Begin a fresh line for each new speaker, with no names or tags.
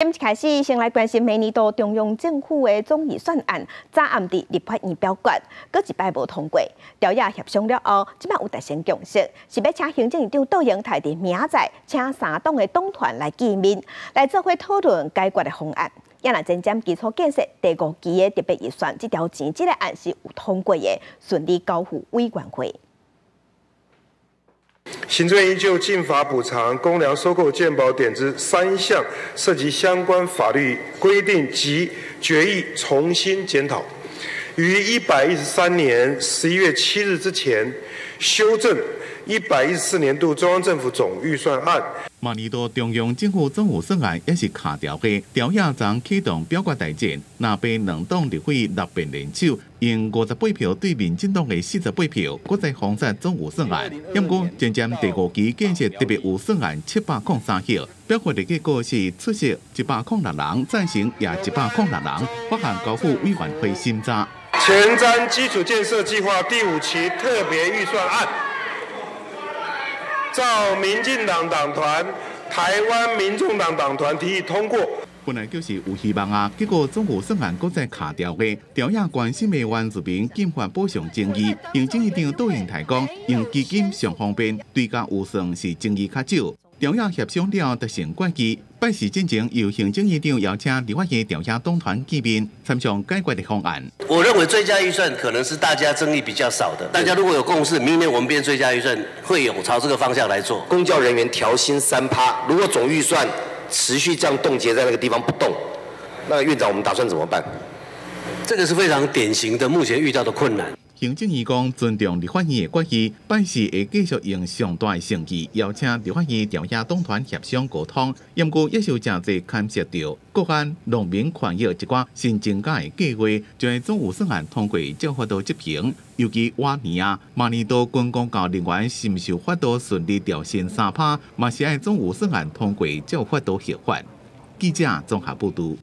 今一開始，先來關心明年度中央政府的總預算案，昨暗佇立法院表決，閣一擺無通過。朝野協商了後，這擺有達成共識，是欲請行政院長杜英台佇明仔載請三黨的黨團來見面，來做伙討論解決的方案。也若前瞻基礎建設第五期的特別預算，這條錢這個案是有通過的，順利交付委員會。
行政院就間伐補償、公糧收購、健保點資三項涉及相關法律規定及決議重新檢討，於113年11月7日之前修正114年度中央政府總預算案。
明年度中央政府總預算案也是卡調的，朝野昨啟動表決大戰，藍白兩黨立委六邊聯手，用58票對民進黨的48票，閣再封殺總預算案。不過，前瞻第五期建設特別預算案703票，表決的結果是出席106人，贊成也106人，法案交付委員會審查。
前瞻基礎建設計劃第五期特別預算案，照民進黨黨團、台灣民眾黨黨團提議通過。
本來就是有希望啊，結果總預算案閣再卡掉的，朝野關心的原住民禁發補償爭議，行政院長杜英台講，用基金上方便，追加預算是爭議較少。朝野協商了達成決議，拜四進前由行政院長邀請立法院朝野黨團見面，參詳解決的方案。
我認為追加預算可能是大家爭議比較少的，大家如果有共識，明年我們編追加預算會有朝這個方向來做。
公教人員調薪3趴，如果總預算持續這樣凍結在那個地方不動，那院長我們打算怎麼辦？
這個是非常典型的目前遇到的困難。
行政院講尊重立法院的決議，拜四會繼續用上大的誠意邀請立法院朝野黨團協商溝通。毋過也是有誠濟牽涉著國安、農民權益一寡新增加的計劃，將總預算案通過才有法度執行。尤其晚年啊，明年度軍公教人員是毋是有法度順利調薪3趴，嘛是愛總預算案通過才有法度核發。記者綜合報導。